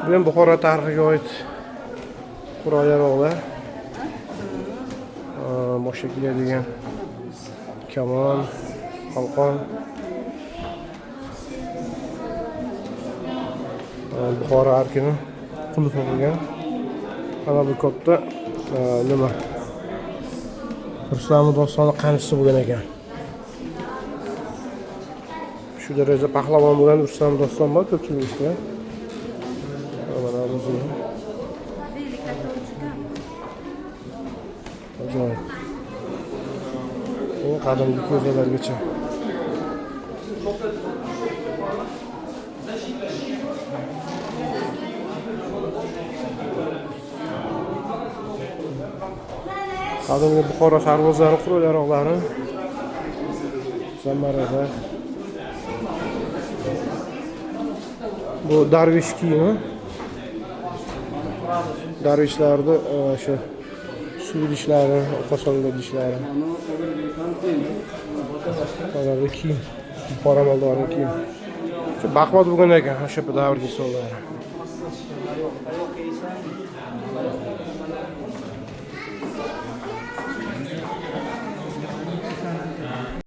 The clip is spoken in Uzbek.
Bu ham Buxoro tarixiga oid qurol yarog'lar. Boshga kiyadigan kamon, qalqon. Buxoro arkini qulfi bo'lgan. Mana bu katta nima? Rustam dostoni qamchisi bo'lgan ekan. Shu darajada pahlavon bo'lgan Rustam doston bor, ko'pchilik eshitgan. Mana o'zini. Ajoyib. Eng qadimgi ko'zalargacha. Qadimgi Buxoro sarbozlari qurol yarog'lari zamarada. Bu darvish kiyimi. Darvishlarni o'sha suv idishlari, ovqat solingan idishlari. Mana bu kiyim. Buxoro amaldorining kiyimi. Shu baquvvat bo'lgan ekan o'sha davr insonlari.